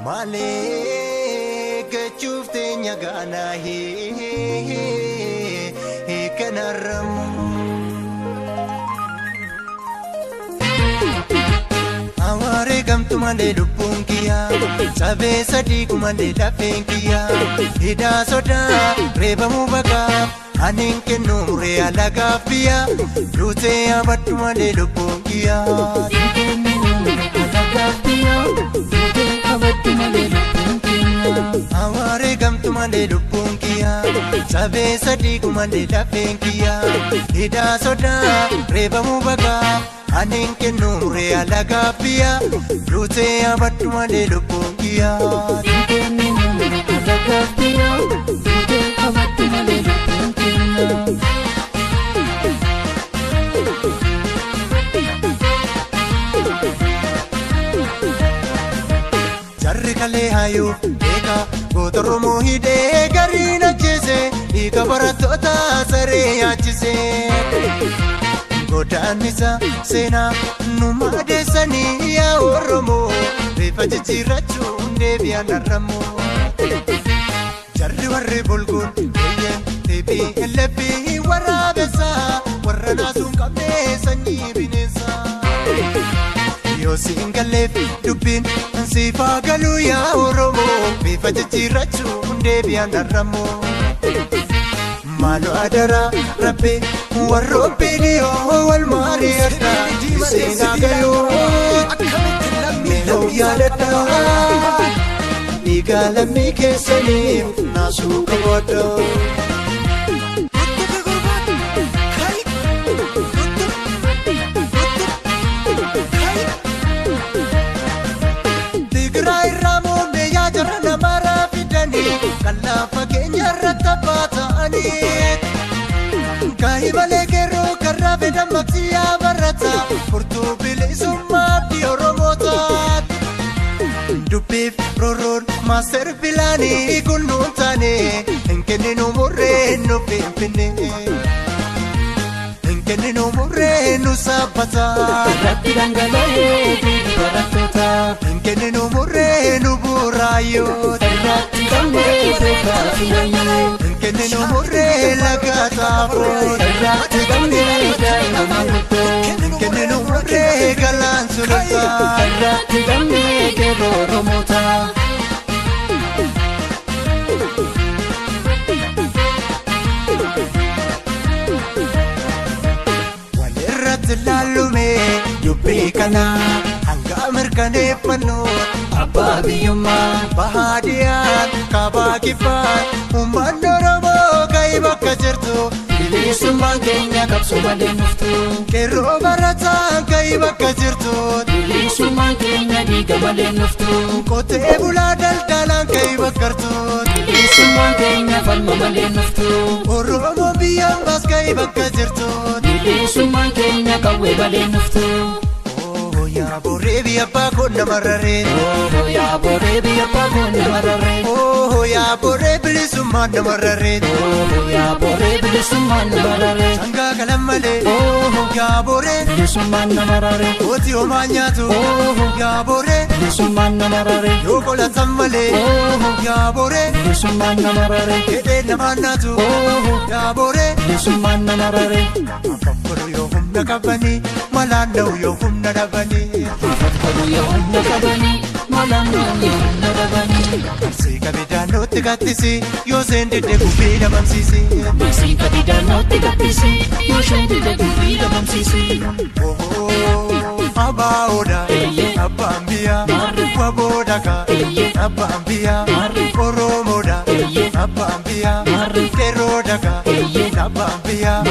Malee gachuuf teenya gaanaa kanarramu. Hawaaree gamtu malee lubbuun kiyyaa cabee sadii kumalee lafeen kiyyaa hidhaa sodaa reebamuu baqaaf ani hin kennu muree alagaaf biyya duutee abaddu malee lubbuun kiyyaa. Hawaaree gamtu malee lubbuun kiyyaa cabee sadii kumalee lafeen kiyyaa hidhaa sodaa reebamuu baqaaf ani hin kennu muree alagaaf biyya duutee abaddu malee lubbuun kiyyaa. Jarri kalee hayyuu beekaa goota Oromoo hidhee gariin ajjeese dhiiga barattoota saree nyaachise. Godaannisa seenaa nu madeessanii yaa Oromoo bifa jijjiirrachuun deebi'an arramoo. Jarri warri bulguun eeyyee deebii ellebbii waraabessaa warra naasuun qabnee sanyii bineensaa. Yoo siin galleef dubbiin siifaa galuu yaa Oromoo bifa jijjiirrachuun deebi'an arramoo. Maaloo adaraa rabbi warroobbi dhiyoo wal maari'adha seenaa galuu meehoo yaadadha dhiigaa lammii keessaniif naasuu qabaadha. Tigraay irraa muummee yaa jara namaraa fidanii kan lafa keenya irratti abbaa ta'anii. Kaayibalee qeerroo karraa fedhan maqsiyaa barata furtuu bilisummaa abdii Oromootaati. Dubbiif roorroon maaster filaanii kunnuun taane hin kenninu murree nu finfinne. Hin kenninu murree nu sabbata. Irratti dhangala'ee dhiigni barattoota. Hin kenninu murree nu bu'uuraayyoo. Irratti dhangala'ee beekaa fi hayyuu. Hin kenninu murree laga xaafoo. Irratti dhangala'ee daa'ima maanguddoo. Hin kenninu murree galaan sulultaa. Irratti dhangala'ee qeerroo Oromoota. Walirratti laallume dubbii kana hanga mirkaneeffannu Abbaa biyyummaa. bahaadiyaan kaabaa kibbaan uummanni Oromoo ka'ii bakka jirtu Bilisummaan keenya qabsoo malee nuftu. qeerroo barataan ka'ii bakka jirtu Bilisummaan keenya dhiiga malee nuftu. qotee bulaa daldalaan ka'ii bakka jirtu Bilisummaan keenya falma malee nuftu. Oromoo biyyaan baas ka'ii bakka jirtu. Bilisummaan keenya qawwee malee nuftu. Yaa boree biyya abbaa koo nama raree. Yaa boree biyya abbaa koo nama raree. Yaa boree bilisummaan nama raree. Yaa boree bilisummaan nama raree. Sangaa galan malee. Yaa boree Bilisummaan nama raree. kooti homaa nyaatu. Yaa boree Bilisummaan nama raree. yoo qolatan malee. Yaa boree Bilisummaan nama raree. hidhee namaa naatu. Yaa boree Bilisummaan nama raree. afur yoo humna qabanii malaan dha'u yoo humna dhabanii. Afur yoo humna qabanii malaan dha'u yoo humna dhabanii. Seeka bidaanootti kattisi yoo seen didde gubbii dhabamsiisi. Seeka bidaanootti kattisi yoo seen didde gubbii dhabamsiisi. Abaa'oodha abbaan biyyaa waboodha abbaan biyyaa Oromoodha abbaan biyyaa qeerroodha abbaan biyyaa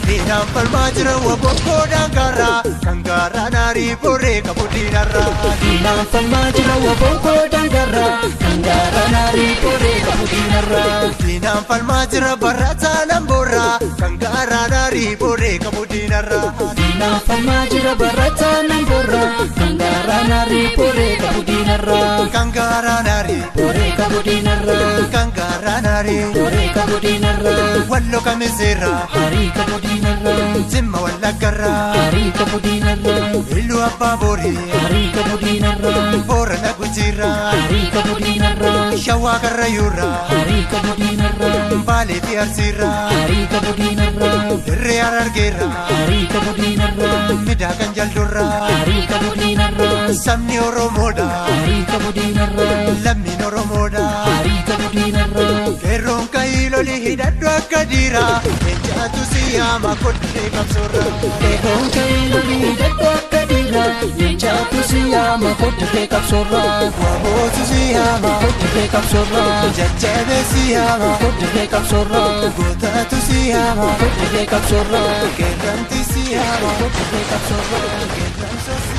diinaan falmaa jira wabokkoodhaan garaa kan garaa naarii boree qabu diinarraa. Diinaan falmaa jira wabokkoodhaan garaa kan garaa naarii boree qabu diinarraa. Diinaan falmaa jira barataa lamboorraa kan garaa naarii boree qabu diinarraa. Diinaan falmaa jira barataa lamboorraa kan garaa naarii boree qabu diinarraa. Kan garaa naarii Boree qabu diinarraa. kan garaa naarii Boree qabu qabu diinarraa. Wallo kamiseerraa. Harii qabu diinarraa. Jimma wallaggarraa. Harii qabu diinarraa. Iluu abbaa boorii. Harii qabu diinarraa. Boorana gujiirraa. Harii qabu diinarraa. Shawaa karrayyuurraa. Harii qabu diinarraa. Baalee fi arsiirraa. Harii qabu diinarraa. Dirree harargeerraa. Harii qabu diinarraa. Midaa kan jaldurraa. Harii qabu diinarraa. Sabni Oromoodha. Harii qabu diinarraa. Lammiin Oromoodha. Harii qabu diinarraa. Qeerroon kaayiloli hidhadhu akka dhiiraa. Leencaatu si yaama kodhee qabsoorraa. Qeerroon kaayiloli hidhadhu akka dhiiraa. Leencaatu si yaama kodhee qabsoorraa. Wabootu si yaama. Kodhee qabsoorraa. Jajjabee si yaama. Kodhee qabsoorraa. Gootatu si yaama. Kodhee qabsoorraa. Qeerranti si yaama. Kodhee qabsoorraa. Qeerransa si